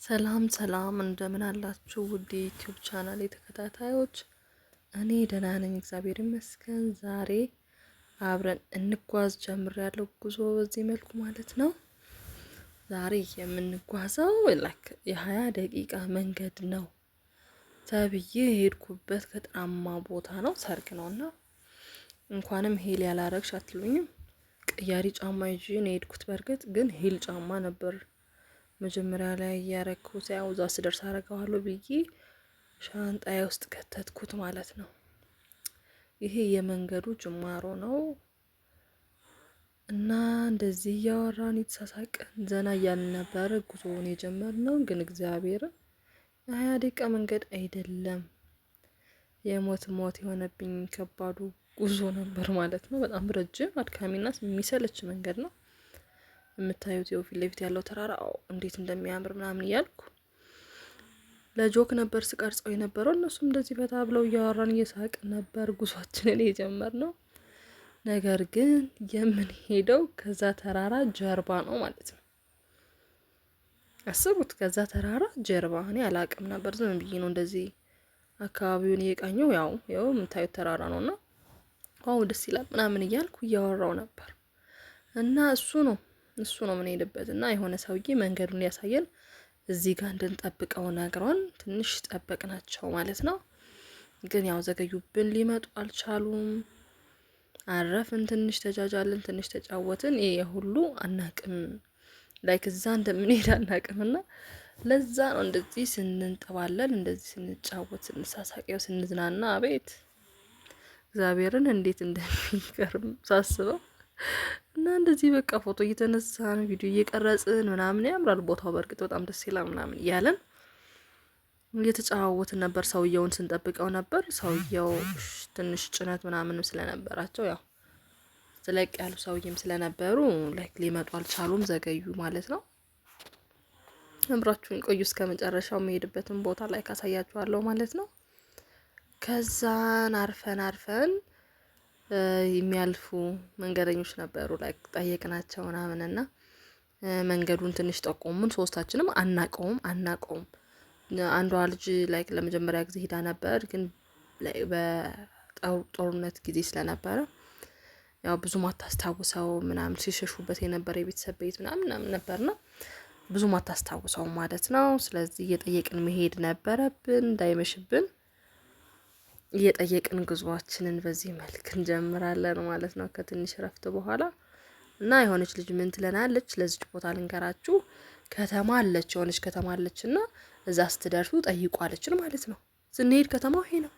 ሰላም ሰላም፣ እንደምን አላችሁ ውድ የ YouTube channel ተከታታዮች፣ እኔ ደህና ነኝ፣ እግዚአብሔር ይመስገን። ዛሬ አብረን እንጓዝ ጀምሬያለሁ ጉዞ በዚህ መልኩ ማለት ነው። ዛሬ የምንጓዘው like የ20 ደቂቃ መንገድ ነው ተብዬ የሄድኩበት ገጠራማ ቦታ ነው፣ ሰርግ ነው እና እንኳንም heel ያላረግሽ አትሉኝም። ቅያሪ ጫማ ይዤ ነው የሄድኩት። በእርግጥ ግን heel ጫማ ነበር መጀመሪያ ላይ እያረግኩት፣ ያው እዛ ስደርስ አረገዋለሁ ብዬ ሻንጣዬ ውስጥ ከተትኩት ማለት ነው። ይሄ የመንገዱ ጅማሮ ነው እና እንደዚህ እያወራን የተሳሳቅን ዘና እያልን ነበር ጉዞውን የጀመርነው። ግን እግዚአብሔርን የ20 ደቂቃ መንገድ አይደለም፣ የሞት ሞት የሆነብኝ ከባዱ ጉዞ ነበር ማለት ነው። በጣም ረጅም፣ አድካሚና የሚሰለች መንገድ ነው። የምታዩት ይኸው ፊት ለፊት ያለው ተራራ እንዴት እንደሚያምር ምናምን እያልኩ ለ joke ነበር ስቀርጸው የነበረው። እነሱም እንደዚህ ፈታ ብለው እያወራን እየሳቅን ነበር ጉዟችንን የጀመርነው። ነገር ግን የምንሄደው ከዛ ተራራ ጀርባ ነው ማለት ነው። አስቡት፣ ከዛ ተራራ ጀርባ። እኔ አላቅም ነበር፣ ዝም ብዬ ነው እንደዚህ አካባቢውን እየቃኘው፣ ያው ያው የምታዩት ተራራ ነው እና wow ደስ ይላል ምናምን እያልኩ እያወራው ነበር እና እሱ ነው የምንሄድበት እና የሆነ ሰውዬ መንገዱን ያሳየን እዚህ ጋር እንድንጠብቀው ነግሮን ትንሽ ጠበቅናቸው ማለት ነው። ግን ያው ዘገዩብን፣ ሊመጡ አልቻሉም። አረፍን፣ ትንሽ ተጃጃልን፣ ትንሽ ተጫወትን። ይሄ ሁሉ አናቅም፣ like እዛ እንደምንሄድ አናቅም እና ለዛ ነው እንደዚህ ስንንጠባለል፣ እንደዚህ ስንጫወት፣ ስንሳሳቅ፣ ስንዝናና፣ አቤት እግዚአብሔርን እንዴት እንደሚገርም ሳስበው እና እንደዚህ በቃ ፎቶ እየተነሳን ቪዲዮ እየቀረጽን ምናምን፣ ያምራል ቦታው በእርግጥ በጣም ደስ ይላል ምናምን እያለን እየተጨዋወትን ነበር። ሰውየውን ስንጠብቀው ነበር። ሰውየው ትንሽ ጭነት ምናምንም ስለነበራቸው፣ ያው ዘለቅ ያሉ ሰውዬም ስለነበሩ like ሊመጡ አልቻሉም፣ ዘገዩ ማለት ነው። አብራችሁን ቆዩ እስከ መጨረሻው፣ የሚሄድበትን ቦታ ላይ ካሳያችኋለሁ ማለት ነው። ከዛን አርፈን አርፈን የሚያልፉ መንገደኞች ነበሩ፣ like ጠየቅናቸው ምናምን እና መንገዱን ትንሽ ጠቆሙን። ሶስታችንም አናቀውም አናቀውም። አንዷ ልጅ like ለመጀመሪያ ጊዜ ሄዳ ነበር፣ ግን በጦርነት ጊዜ ስለነበረ ያው ብዙም አታስታውሰው ምናምን፣ ሲሸሹበት የነበረ የቤተሰብ ቤት ምናምን ምናምን ነበርና ብዙም አታስታውሰው ማለት ነው። ስለዚህ እየጠየቅን መሄድ ነበረብን እንዳይመሽብን። እየጠየቅን ጉዟችንን በዚህ መልክ እንጀምራለን ማለት ነው ከትንሽ እረፍት በኋላ። እና የሆነች ልጅ ምን ትለናለች? ለዚች ቦታ ልንገራችሁ፣ ከተማ አለች፣ የሆነች ከተማ አለች እና እዛ ስትደርሱ ጠይቁ አለችን ማለት ነው። ስንሄድ ከተማው ይሄ ነው፣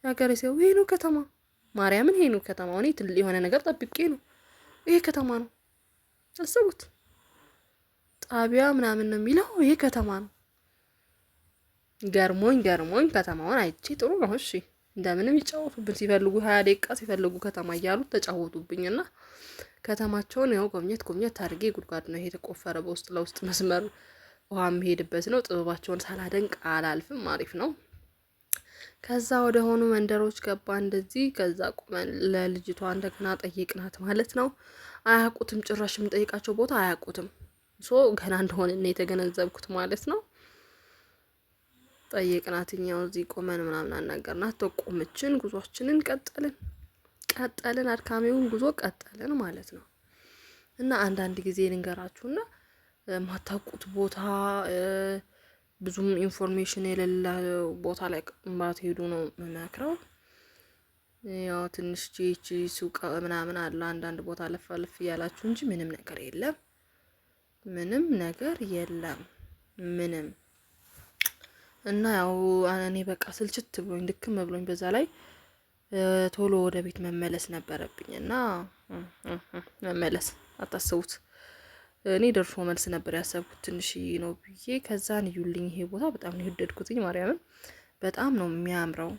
የሀገሬ ሰው፣ ይሄ ነው ከተማ፣ ማርያምን ይሄ ነው ከተማ። እኔ የሆነ ነገር ጠብቄ ነው፣ ይሄ ከተማ ነው። አስቡት፣ ጣቢያ ምናምን ነው የሚለው፣ ይሄ ከተማ ነው። ገርሞኝ ገርሞኝ ከተማውን አይቼ ጥሩ ነው እሺ፣ እንደምንም ይጫወቱብን ሲፈልጉ፣ 20 ደቂቃ ሲፈልጉ ከተማ እያሉ ተጫወቱብኝና ከተማቸውን ያው ጎብኘት ጎብኘት አድርጌ፣ ጉድጓድ ነው ይሄ የተቆፈረ፣ በውስጥ ለውስጥ መስመር ውሃ የሚሄድበት ነው። ጥበባቸውን ሳላደንቅ አላልፍም። አሪፍ ነው። ከዛ ወደ ሆኑ መንደሮች ገባ እንደዚህ። ከዛ ቁመን ለልጅቷ እንደገና ጠየቅናት ማለት ነው። አያውቁትም፣ ጭራሽ የምንጠይቃቸው ቦታ አያውቁትም። So ገና እንደሆነ ነው የተገነዘብኩት ማለት ነው። ጠየቅናት፣ እኛው እዚህ ቆመን ምናምን አናገርናት። ጠቆመችን። ጉዟችንን ቀጠልን ቀጠልን፣ አድካሚውን ጉዞ ቀጠልን ማለት ነው። እና አንዳንድ ጊዜ ልንገራችሁና የማታውቁት ቦታ፣ ብዙም information የሌለ ቦታ ላይ ባትሄዱ ነው የምመክረው። ያው ትንሽ ቺቺ ሱቅ ምናምን አለ አንዳንድ ቦታ ለፍ ለፍ እያላችሁ እንጂ ምንም ነገር የለም። ምንም ነገር የለም። ምንም። እና ያው እኔ በቃ ስልችት ብሎኝ ድክም ብሎኝ በዛ ላይ ቶሎ ወደ ቤት መመለስ ነበረብኝ እና መመለስ አታስቡት። እኔ ደርሶ መልስ ነበር ያሰብኩት ትንሽዬ ነው ብዬ። ከዛን እዩልኝ፣ ይሄ ቦታ በጣም ነው የወደድኩትኝ። ማርያምን በጣም ነው የሚያምረው።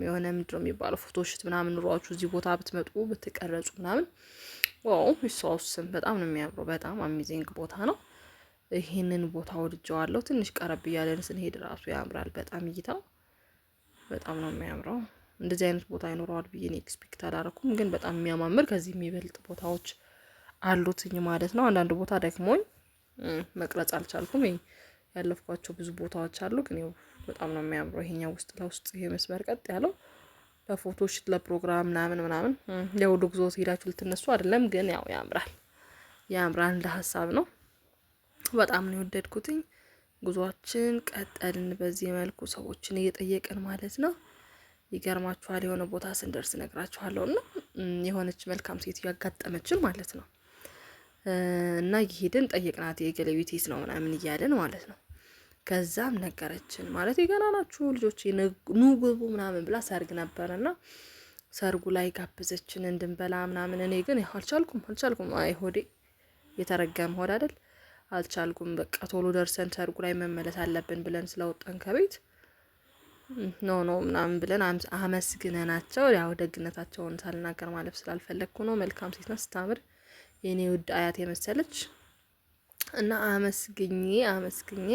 የሆነ ምንድን ነው የሚባለው photoshoot ምናምን ኑሯችሁ እዚህ ቦታ ብትመጡ ብትቀረጹ ምናምን wow ይሳውስም፣ በጣም ነው የሚያምረው። በጣም amazing ቦታ ነው። ይሄንን ቦታ ወድጀዋለሁ። ትንሽ ቀረብ እያለን ስንሄድ ራሱ ያምራል በጣም፣ እይታው በጣም ነው የሚያምረው። እንደዚህ አይነት ቦታ ይኖረዋል ብዬ እኔ expect አላረኩም፣ ግን በጣም የሚያማምር ከዚህ የሚበልጥ ቦታዎች አሉትኝ ማለት ነው። አንዳንድ ቦታ ደክሞኝ መቅረጽ አልቻልኩም። ያለፍኳቸው ብዙ ቦታዎች አሉ። ግን ያው በጣም ነው የሚያምረው ይሄኛው ውስጥ ለውስጥ ይሄ መስመር ቀጥ ያለው ለፎቶዎች ለፕሮግራም ምናምን ምናምን የሁሉ ጉዞ ሄዳችሁ ልትነሱ አይደለም፣ ግን ያው ያምራል ያምራል እንደ ሀሳብ ነው። በጣም ነው የወደድኩትኝ። ጉዟችን ቀጠልን በዚህ መልኩ ሰዎችን እየጠየቅን ማለት ነው። ይገርማችኋል የሆነ ቦታ ስንደርስ እነግራችኋለሁ። እና የሆነች መልካም ሴትዮ ያጋጠመችን ማለት ነው። እና እየሄድን ጠየቅናት የገሌ ቤት የት ነው ምናምን እያልን ማለት ነው። ከዛም ነገረችን ማለት ገና ናችሁ ልጆች ኑ ግቡ ምናምን ብላ ሰርግ ነበረና ሰርጉ ላይ ጋበዘችን እንድንበላ ምናምን። እኔ ግን ያው አልቻልኩም አልቻልኩም። አይ ሆዴ የተረገመ ሆድ አይደል አልቻልኩም። በቃ ቶሎ ደርሰን ሰርጉ ላይ መመለስ አለብን ብለን ስለወጣን ከቤት no no ምናምን ብለን አመስግነናቸው፣ ያው ደግነታቸውን ሳልናገር ማለፍ ስላልፈለግኩ ነው። መልካም ሴት ናት፣ ስታምር የኔ ውድ አያት የመሰለች እና አመስግኜ አመስግኜ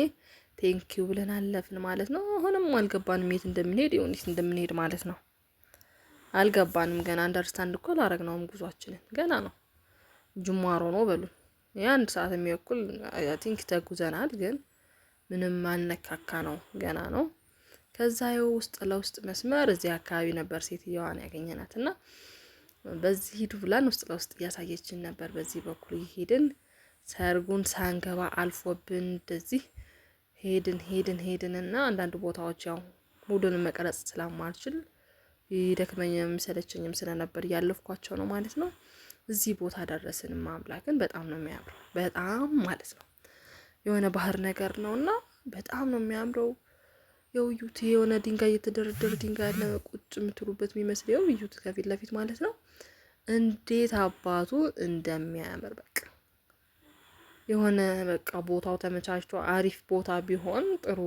thank you ብለን አለፍን ማለት ነው። አሁንም አልገባንም የት እንደምንሄድ ይሁን የት እንደምንሄድ ማለት ነው። አልገባንም ገና understand እኮ አላረግነውም ጉዟችንን ገና ነው፣ ጅማሮ ነው በሉ። የአንድ ሰዓት የሚያክል I think ተጉዘናል፣ ግን ምንም አልነካካ ነው ገና ነው። ከዛ ይኸው ውስጥ ለውስጥ መስመር እዚህ አካባቢ ነበር ሴትየዋን ያገኘናት እና በዚህ ሂዱ ብላን ውስጥ ለውስጥ እያሳየችን ነበር። በዚህ በኩል እየሄድን ሰርጉን ሳንገባ አልፎብን እንደዚህ ሄድን ሄድን ሄድን እና አንዳንድ ቦታዎች ያው ሙሉን መቅረጽ ስለማልችል ይደክመኝም ሰለቸኝም ስለነበር እያለፍኳቸው ነው ማለት ነው። እዚህ ቦታ ደረስን። ማምላክን በጣም ነው የሚያምረው፣ በጣም ማለት ነው። የሆነ ባህር ነገር ነውና በጣም ነው የሚያምረው። ያው እዩት፣ የሆነ ድንጋይ የተደረደረ ድንጋይ ያለ ቁጭ የምትሉበት የሚመስል ያው እዩት፣ ከፊት ለፊት ማለት ነው። እንዴት አባቱ እንደሚያምር በቃ የሆነ በቃ ቦታው ተመቻችቶ አሪፍ ቦታ ቢሆን ጥሩ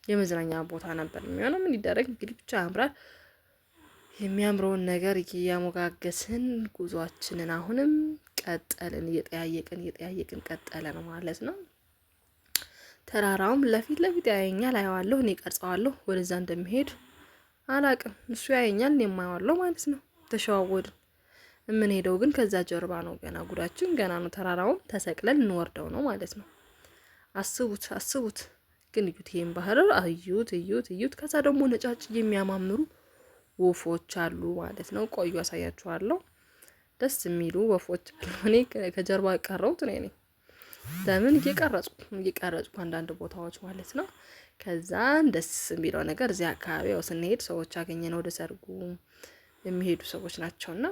የመዝናኛ ቦታ ነበር የሚሆነው። ምን ይደረግ እንግዲህ ብቻ ያምራል። የሚያምረውን ነገር እያሞጋገስን ጉዟችንን አሁንም ቀጠልን፣ እየጠያየቅን እየጠያየቅን ቀጠለን ማለት ነው። ተራራውም ለፊት ለፊት ያየኛል፣ አየዋለሁ፣ እኔ ቀርጸዋለሁ። ወደዛ እንደሚሄድ አላቅም፣ እሱ ያየኛል፣ እኔ የማየዋለሁ ማለት ነው። ተሸዋወድን። የምንሄደው ግን ከዛ ጀርባ ነው። ገና ጉዳችን ገና ነው። ተራራውን ተሰቅለን እንወርደው ነው ማለት ነው። አስቡት አስቡት። ግን እዩት፣ ይሄን ባህር እዩት፣ እዩት፣ እዩት። ከዛ ደግሞ ነጫጭ የሚያማምሩ ወፎች አሉ ማለት ነው። ቆዩ አሳያችኋለሁ። ደስ የሚሉ ወፎች አሉ። እኔ ከጀርባ ቀረሁት እኔ ነኝ። ለምን እየቀረጽኩ እየቀረጽኩ አንዳንድ ቦታዎች ማለት ነው። ከዛን ደስ የሚለው ነገር እዚህ አካባቢ ያው ስንሄድ ሰዎች አገኘን፣ ወደ ሰርጉ የሚሄዱ ሰዎች ናቸውና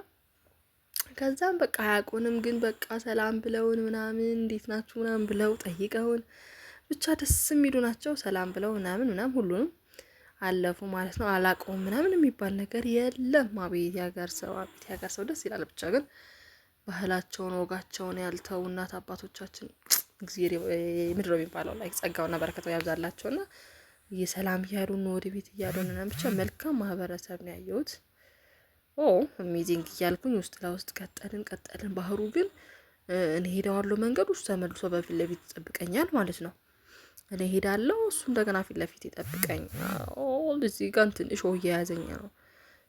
ከዛም በቃ አያውቁንም፣ ግን በቃ ሰላም ብለውን ምናምን እንዴት ናችሁ ምናምን ብለው ጠይቀውን ብቻ ደስ የሚሉ ናቸው። ሰላም ብለው ምናምን ምናምን ሁሉንም አለፉ ማለት ነው። አላውቀውም ምናምን የሚባል ነገር የለም። አቤት ያገር ሰው፣ አቤት ያገር ሰው ደስ ይላል። ብቻ ግን ባህላቸውን ወጋቸውን ያልተው እናት አባቶቻችን እግዚአብሔር ምንድን ነው የሚባለው ላይ ጸጋውና በረከታው ያብዛላቸውና የሰላም እያሉን ወደ ቤት እያሉን ብቻ መልካም ማህበረሰብ ነው ያየሁት። Oh amazing እያልኩኝ ውስጥ ለውስጥ ቀጠልን ቀጠልን። ባህሩ ግን እኔ ሄደዋለሁ መንገዱ እሱ ተመልሶ በፊት ለፊት ይጠብቀኛል ማለት ነው። እኔ ሄዳለሁ፣ እሱ እንደገና ፊት ለፊት ይጠብቀኝ። እዚህ ጋር እንትን እሾህ እየያዘኝ ነው።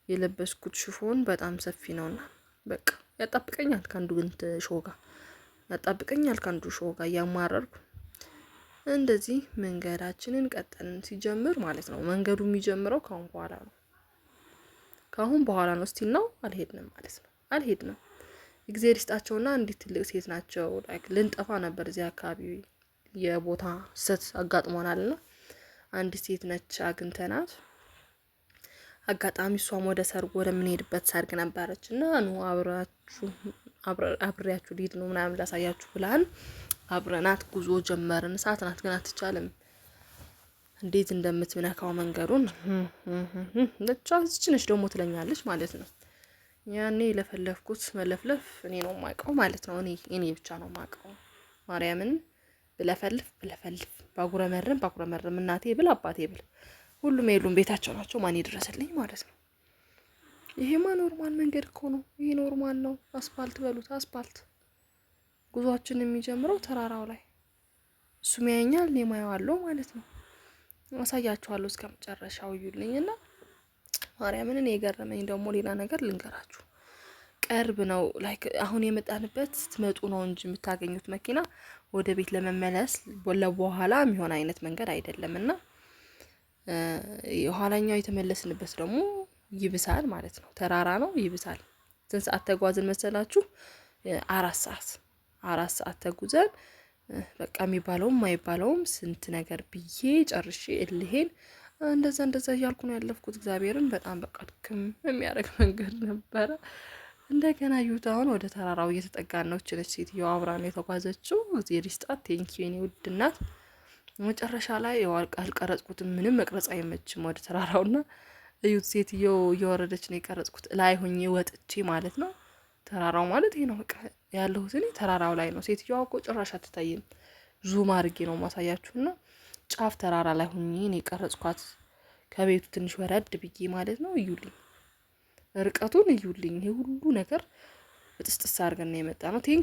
የለበስኩት ሽፎን በጣም ሰፊ ነውና በቃ ያጣብቀኛል ከአንዱ ግንት እሾህ ጋር ያጣብቀኛል ከአንዱ እሾህ ጋር እያማረርኩ እንደዚህ መንገዳችንን ቀጠልን። ሲጀምር ማለት ነው መንገዱ የሚጀምረው ከአሁን በኋላ ነው። ከአሁን በኋላ ነው። still ነው አልሄድንም ማለት ነው። አልሄድንም። እግዚአብሔር ይስጣቸውና እንዲህ ትልቅ ሴት ናቸው። like ልንጠፋ ነበር እዚህ አካባቢ የቦታ ስህተት አጋጥሞናልና አንዲት ሴት ነች አግኝተናት። አጋጣሚ እሷም ወደ ሰርጉ ወደምንሄድበት ሰርግ ነበረች እና ኑ አብራችሁ አብሬያችሁ ልሂድ ነው ምናምን ላሳያችሁ ብላን አብረናት ጉዞ ጀመርን። ሰዓት ናት ግን አትቻልም። እንዴት እንደምትነካው መንገዱን ብቻ እዚች ነች ደግሞ ትለኛለች ማለት ነው። ያኔ የለፈለፍኩት መለፍለፍ እኔ ነው የማውቀው ማለት ነው። እኔ ብቻ ነው የማውቀው። ማርያምን ብለፈልፍ ብለፈልፍ ባጉረመርም ባጉረመርም እናቴ ብል አባቴ ብል ሁሉም የሉም ቤታቸው ናቸው። ማን ይድረስልኝ ማለት ነው። ይሄማ normal መንገድ እኮ ነው። ይሄ normal ነው። አስፓልት በሉት አስፓልት። ጉዟችን የሚጀምረው ተራራው ላይ እሱም ያየኛል እኔም አየዋለሁ ማለት ነው። አሳያችኋለሁ እስከ መጨረሻው እዩልኝ እና ማርያምን። እኔ የገረመኝ ደግሞ ሌላ ነገር ልንገራችሁ። ቅርብ ነው። Like አሁን የመጣንበት ስትመጡ ነው እንጂ የምታገኙት መኪና ወደ ቤት ለመመለስ ለበኋላ የሚሆን አይነት መንገድ አይደለም እና የኋላኛው የተመለስንበት ደግሞ ይብሳል ማለት ነው። ተራራ ነው፣ ይብሳል። ስንት ሰዓት ተጓዝን መሰላችሁ? 4 ሰዓት፣ 4 ሰዓት ተጉዘን በቃ የሚባለውም የማይባለውም ስንት ነገር ብዬ ጨርሼ እልሄን እንደዛ እንደዛ እያልኩ ነው ያለፍኩት። እግዚአብሔርን በጣም በቃ ድክም የሚያደርግ መንገድ ነበረ። እንደገና እዩት፣ አሁን ወደ ተራራው እየተጠጋን ነው። ችለች ሴትየዋ አብራ ነው የተጓዘችው። እግዜር ይስጣት። Thank you የኔ ውድ እናት። መጨረሻ ላይ አልቀረጽኩትም፣ ምንም መቅረጽ አይመችም ወደ ተራራውና እዩት፣ ሴትየው እየወረደች ነው የቀረጽኩት፣ ላይ ሆኜ ወጥቼ ማለት ነው። ተራራው ማለት ይሄ ነው። በቃ ያለሁት እኔ ተራራው ላይ ነው። ሴትየዋ እኮ ጭራሽ አትታይም። Zoom አድርጌ ነው ማሳያችሁና ጫፍ ተራራ ላይ ሆኜ ነው የቀረጽኳት። ከቤቱ ትንሽ ወረድ ብዬ ማለት ነው። እዩልኝ፣ ርቀቱን እዩልኝ። ይሄ ሁሉ ነገር ብጥስጥስ አድርገን ነው የመጣ ነው። Thank